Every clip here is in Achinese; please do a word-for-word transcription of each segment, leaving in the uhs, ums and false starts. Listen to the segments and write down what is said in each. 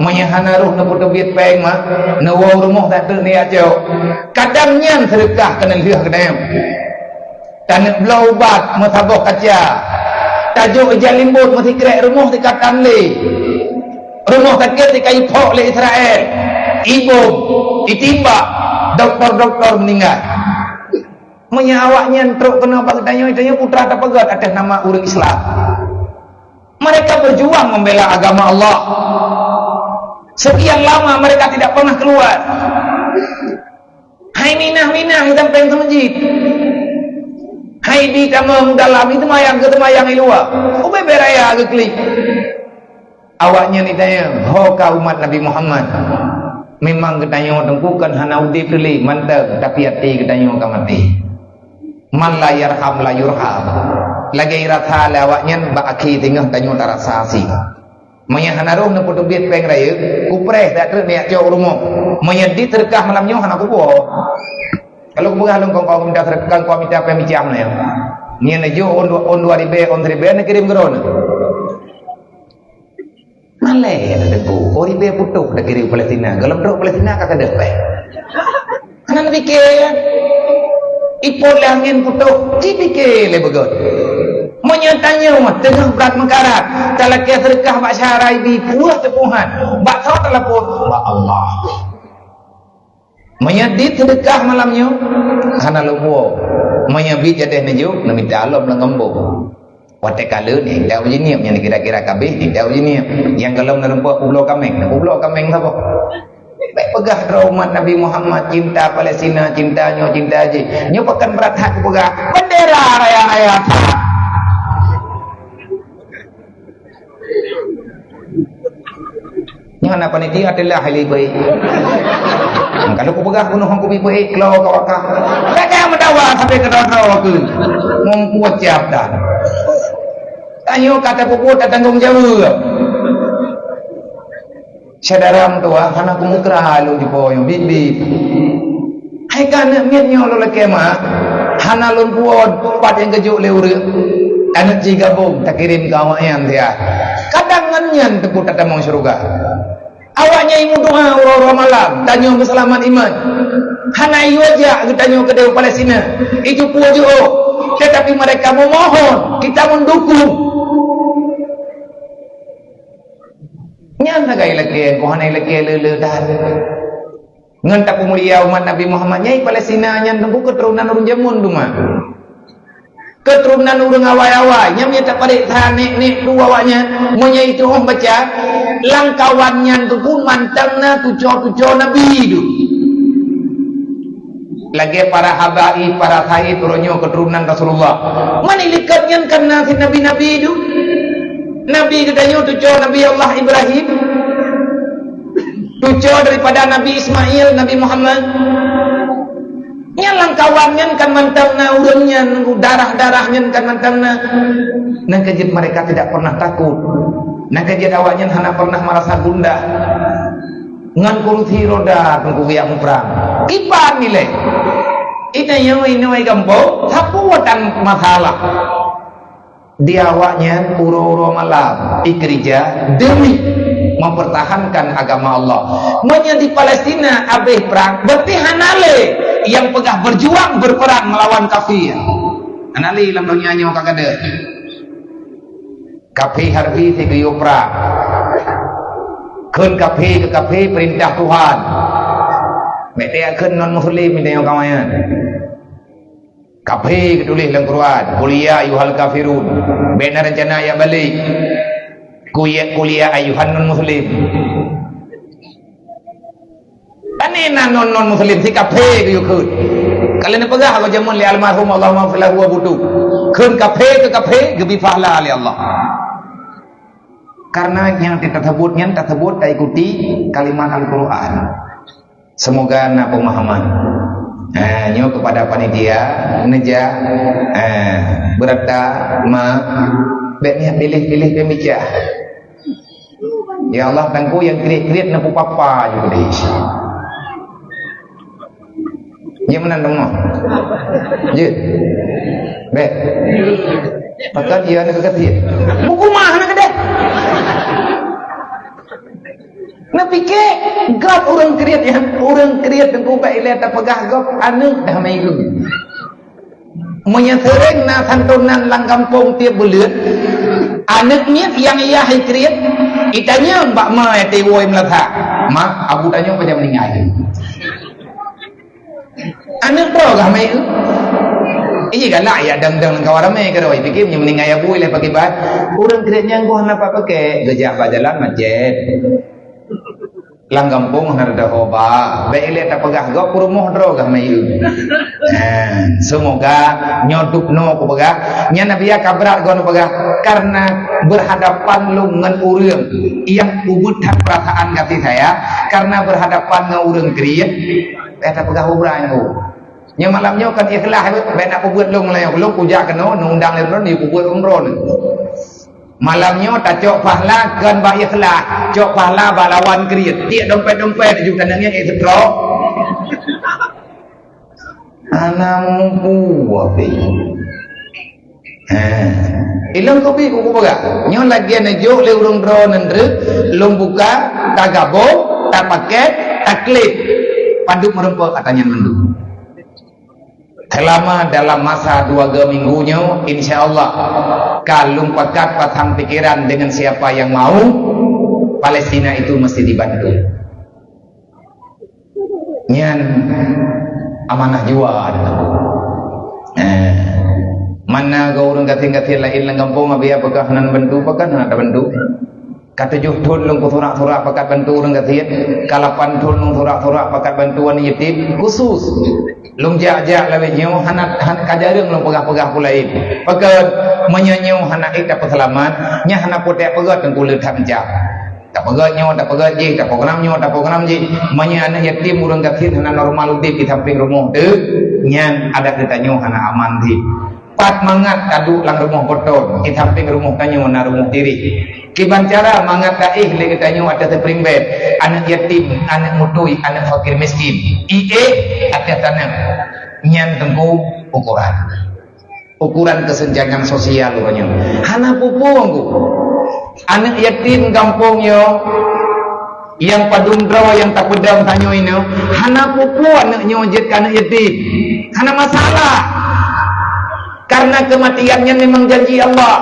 Meunyoe hana roh neupeuteubiet péng mah, neuwoe rumoh that teuk neujak cok. Kadang nyan seudeukah keuneulheueh geutanyoe. Taneuk bloe ubat meusaboh kaca. Tajok ija limbot meusikrek rumoh sikatan lé. Rumoh sakét sikayu phok lé Israel. Ibom, itimbak, doktor-doktor meuninggai. Meunyoe awaknyan trok keunoe bak geutanyoe, tanyoe putra tapeugét atas nama ureuëng Islam. Mereka berjuang membela agama Allah. Sekian lama mereka tidak pernah keluar. Hai minah-minah di sampéng seumeujid. Hai bi tamong dalam itu mayang ke semayang di luar. Ubé beraya ke klik. Awaknyan ditanya, "Ho ka umat Nabi Muhammad? Memang geutanyoe teungku kan hana udeb lé mantong, tapi até geutanyoe ka maté." Man la yarham la yurham. Lagée rasa lé awaknyan bak akhé teungoh tanyoe tarasa si. Meunyoe hana roh neupeuteubiet péng rayeuk, kupreh that treuk neujak cok rumoh. Meunyoe dit seudeukah malam nyoe hana kupuo. Kalau kupeugah lôn kong-kong minta seudeukah, kong minta péng micah meunan. Nyan neujok ôn dua, ôn dua ribée, ôn siribée neukirém keu droeneuh. Malée na teungku, ôn ribée putôh neukirém Palestina. Golom trok Palestina ka keudeh péng. Hana neupiké. Ipot lé angén putôh, jipiké lé beugöt. Meunyoe tanyoe teungoh brat meukarat, talakée seudeukah bak syara ibi puih teupuhan, bak soe talapor? Bak Allah. Meunyoe dit seudeukah malam nyoe, hana lôn puwoe. Meunyoe bit jadeh neujok, neumita lom lam gambong. Watée ka lheueh, nyan tau jiniep, nyang kira-kira kabeh, nyan tau jiniep. Nyang golom na lumpah publoe kaméng, na publoe kaméng saboh. Bék peugah droe umat Nabi Muhammad cinta Palestina, cinta nyoe, cinta jih. Nyoe pakon brat that kupeugah, bendera raya-raya that. Nyoe na panitia teulah hali baik. Kalau kupeugah bunoe hong kubi baik, klo ka wakah. Kadang meudawa sampai ke droe-droe ke. Mongkuat siap dah. Tanyoe ka tapeubuet tatanggong jaweueb. Syedara meutuwah hana kumukra lôn jipo nyoe bit-bit. Hai ka aneuk miet nyoe lôn lakée mak, hana lôn puwoe pat nyang geujok lé ureuëng. Aneuk jih gabong takirém keu awaknyan siat. Kadang ngon nyan teupeu tatamong syeuruga. Awaknyan meudoa uroe-uroe malam, tanyoe meuseulamat iman. Hana iyue jak geutanyoe keudeh u Palestina. Itu peue jiôh, tetapi mereka memohon, kita mendukung. Nyan sagai lakée, ko hana lakée le-le that. Ngon tapeumulia umat Nabi Muhammad nyai Palestina nyan teungku keuturonan ureuëng jameun teuma. Keuturonan ureuëng awai-awai, nyang meunyoe tapareksa nek-nek tu awaknyan, meunyoe itu oh baca, langkawan nyan tu pun mantong na tuco-tuco Nabi tu. Lagée para habai, para said uroe nyoe keuturonan Rasulullah. Mani likot nyan kan na cit nabi-nabi tu. Nabi geutanyoe tuco Nabi Allah Ibrahim. Tuco daripada Nabi Ismail, Nabi Muhammad. Nyan langkawan nyan kan mantong na ureuëng nyan, darah-darah nyan kan mantong na. Nang keujeuet mereka tidak pernah takut. Nang keujeuet awaknyan hana pernah merasa gundah. Ngon kursi roda teungku geujak muprang. Kiban nilai. Inoe inoe gampông, sapeue tan masalah. Di awaknyan uroe-uroe malam ikeurija demi mempertahankan agama Allah. Meunyoe di Palestina habéh prang, berarti hana lé nyang peugah berjuang berperang melawan kafir. Hana lé lam donya nyoe ka gadeuh. Kafé harbi sigeuyue prang. Kheun kafé keu kafé peurintah Tuhan. Bék teuyak kheun non muslim meunyoe kawan nyan. Kafé geutuléh lam Quran, "Qul ya ayyuhal kafirun." Bék na reuncana jak balek. Ku ya, "Qul ya ayyuhan non muslim." Tani na non, non muslim si kafé geuyue kheun. Kalau neupeugah, "Aku jameun lé almarhum, Allahumma ghfir lahu wa butu." Kheun kafé keu kafé geubi pahala lé Allah. Karena nyang teusebut nyan teusebut taikuti kalimat Al-Quran. Semoga na pemahaman. Eh, nyoe kepada panitia, neujak, eh, beurata, ma, bék niat piléh-piléh pembicara. Ya Allah, tangku nyang kriet-kriet neupupapa ju deh. Nyang meunan teuma. Jeuet. Bék. Pakon iya neukeukeutiet. Buku mah neukeudah. Neupike, gob ureuëng kriet nyan, ureuëng kriet teungku bèk ilée tapeugah gob aneuk dah meuilu. Meunyoe seuréng na santonan lam gampông tieb buleuen, aneuk miet nyang yah kriet, itanyong bak ma nyang tiwoe meulasa, "Ma, abu tanyoe pajan meuninggai?" Aneuk droe gah meuilu. Iji galak ya dang-dang lam kawan ramé keudroe, pike meunyoe meuninggai abu ilée pakiban. Ureuëng kriet nyan goh hana pat pakèk, geujak bak jalan macet. Lam gampông hana teudeungo ba, bèk ilée tapeugah gob peurumoh droe gah meuilu. Ha, seumoga nyoe dubnoe kupeugah, nyan Nabi ya kabrat goh neupeugah, karena berhadapan lôn ngon ureuëng nyang ubit that perasaan kasih sayang, karena berhadapan ngon ureuëng kriet, bèk tapeugah uroe nyoe. Nyoe malam nyoe kan ikhlas, bèk na peubuet lôn meulayeue, lôn kujak keunoe, neundang lé droe, neupeubuet umroh nyoe. Malam nyoe tacok pahala kon bak ikhlas, cok pahala bak lawan kriet. Tiek dompet-dompet tujoh taneueng nyang ék seutrok. Hana mupu api. Ha. Ilong kopi buku peugah. Nyoe lagèe neujok lé ureuëng droe neundreuk, lôn buka, tagabong, tapakèt, taklip. Padub meureumpok ata nyan mandum. Selama dalam masa dua ga minggu nyoe, insya Allah, ka lôn pakat pasang pikiran dengan siapa yang mau, Palestina itu mesti dibantu. Nyan amanah jiwa. Eh, mana ga ureuëng gasien-gasien laén lam gampông, abiya peugah nan bantu, peugah nan ada bantu. Ka tujoh thon lôn kusurak-surak pakat bantu ureuëng gasien, ka lapan thon lôn surak-surak pakat bantu aneuk yatim khusus. Lôn jak-jak lawét nyoe hana, hana ka jareueng lôn peugah-peugah peue laén. Pakon, meunyoe nyoe hana ék tapeuseulamat, nyan hana peue teupeugah teungku le that meucah. Tapeugah nyoe, tapeugah jih, taprogram nyoe, taprogram jih. Meunyoe aneuk yatim ureuëng gasien hana normal udeb di sampéng rumoh teuh, nyan adat geutanyoe hana aman jih. Pat mangat taduek lam rumoh beuton, di sampéng rumoh tanyoe na rumoh tirih. Kiban cara mangat taéh lé geutanyoe ateueh spring bed, aneuk yatim, aneuk mutui, aneuk fakir miskin. Iéh ateueh taneueng. Nyan teungku ukuran. Ukuran keusenjangan sosial uroe nyoe. Hana peue-peue teungku. Aneuk yatim gampông nyoe nyang padum droe nyang tapeudong tanyoe inoe, hana peue-peue aneuk nyoe jeuet keu aneuk yatim. Hana masalah. Karena kematian nyan memang janji Allah.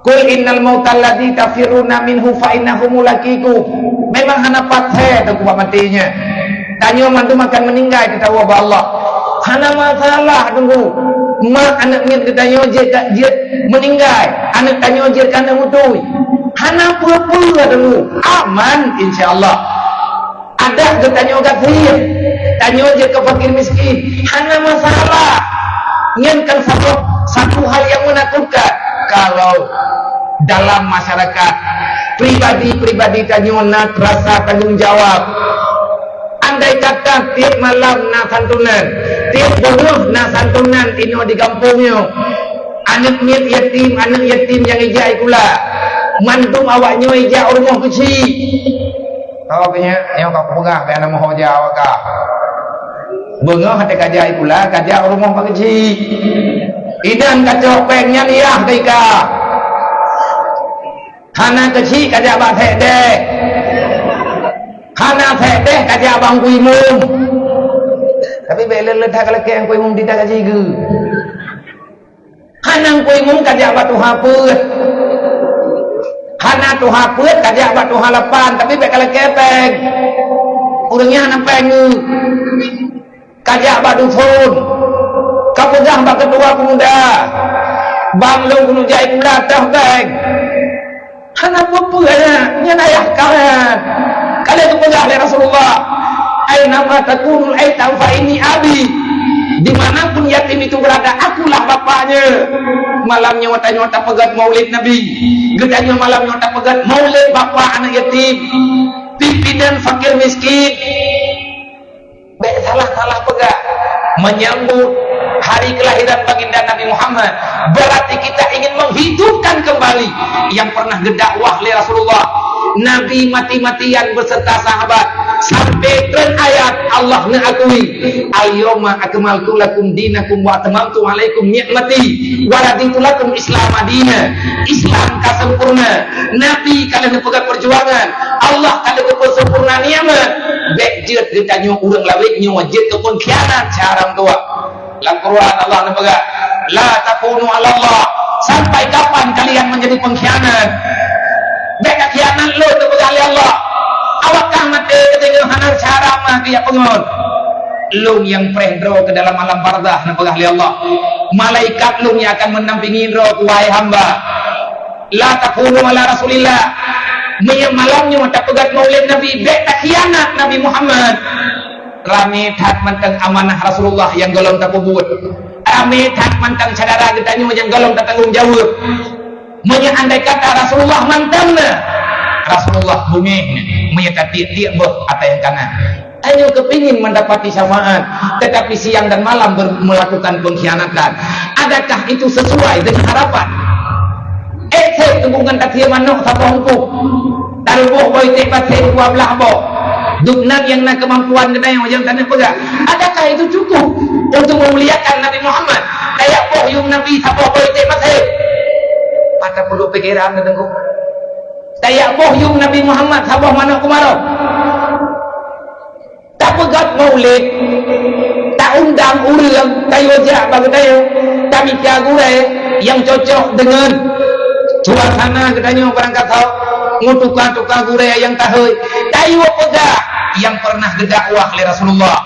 "Qul innal mautal ladzi tafirruna minhu fa innahu mulaqikum." Memang hana pat thèe teungku bak maté nyan. Tanyoe mandum akan meuninggai teutabôh bak Allah. Hana masalah teungku. Mak aneuk miet geutanyoe jeuet ka jeuet meuninggai, aneuk tanyoe jeuet ka aneuk mutui. Hana peue-peue teungku. Aman insya Allah. Adak geutanyoe gasien, tanyoe jeuet keu fakir miskin, hana masalah. Nyan kan satu, satu hal yang menakutkan kalau dalam masyarakat pribadi-pribadi tanyoe na rasa tanggung jawab. Andai kata tiep malam na santunan, tiep beungoh na santunan inoe di gampông nyoe, aneuk miet yatim, aneuk yatim nyang ijak sikula, mandum awak nyoe ijak u rumoh keuchik. Toh keu nyan, nyoe ka kupeugah bak aneuk muda awak ka. Beungoh até kajak sikula, kajak u rumoh bak keuchik. Inan kacok péng nyan yah teuka. Hana keuchik kajak bak sekdeh. Hana sekdeh kajak bak Teungku Imum. Tapi bèk lé-lé that ka lakèe Teungku Imum di that gaji geuh. Hana Teungku Imum kajak bak tuha peuet. Hana tuha peuet kajak bak tuha lapan, tapi bèk ka lakèe péng. Ureueng nyan hana péng geuh. Kajak bak dusun. Kapeugah bak keutua peumuda. Bang lôn keuneuk jai sikula teuh péng. Hana peue-peue nyan, nyan ayah kah nyan. Ka lheueh geupeugah lé Rasulullah, "Aina ma takunu aitam fa inni abi." Di mana pun yatim itu berada, akulah bapaknya. Malam nyoe tanyoe tapeugét maulid Nabi. Geutanyoe malam nyoe tapeugét maulid bapak aneuk yatim. Pimpinan fakir miskin. Bèk salah-salah peugah. Menyambut hari kelahiran Baginda Nabi Muhammad, berarti kita ingin menghidupkan kembali yang pernah geudakwah lé Rasulullah. Nabi mati-matian beserta sahabat sampai treun ayat Allah neukui, "Al-yauma akmaltu lakum dinakum wa atmamtu alaikum ni'mati wa raditu lakum Islam dina." Islam ka sempurna, Nabi ka lheueh neupeugah perjuangan, Allah ka lheueh geupeu sempurna nikmat. Bék jeuet geutanyoe ureuëng lawét nyoe jeuet keu pengkhianat cara meutuah. Lam Quran Allah neupeugah, "La takunu 'ala Allah, sampai kapan kalian menjadi pengkhianat?" Bék kakhianat lôn neupeugah lé Allah. Awak kah maté keudéh hana cara mah keu jak peungon. Lôn nyang preh droe keu dalam alam barzah neupeugah lé Allah. Malaikat lôn nyang akan mendampingi droe keu wahai hamba. La takunu 'ala Rasulillah. Meunyoe malam nyoe tapeugét maulid Nabi, bék takhianat Nabi Muhammad. Ramé that mantong amanah Rasulullah nyang gohlom tapeubuet. Ramé that mantong syedara geutanyoe nyang gohlom tatanggong jaweueb. Meunyoe andai kata Rasulullah mantong na, Rasulullah beungéh na, meunyoe tatiek-tiek boh ata nyang kana. Tanyoe keupingin mendapati syafaat, tetapi siang dan malam ber-, melakukan pengkhianatan. Adakah itu sesuai dengan harapan? Eh, sép teubungan tasie manok saboh eungkôt. Taruboh boh iték basép dua blah boh. Dum nan nyang na keumampuan geutanyoe nyang taneuk peugah. Adakah itu cukup untuk memuliakan Nabi Muhammad? Tajak boh yum Nabi saboh boh iték basép. Mata peuduek pikeran, Teungku. Tajak boh yum Nabi Muhammad saboh manok keumaroh. Tapeugét maulid, taundang ureuëng, tayue jak bak geutanyoe, tamita gurée nyang cocok deungon suasana geutanyoe barangkasoe, meutuka-tuka gurée nyang tahôi, tayue peugah nyang pernah geudakwah lé Rasulullah.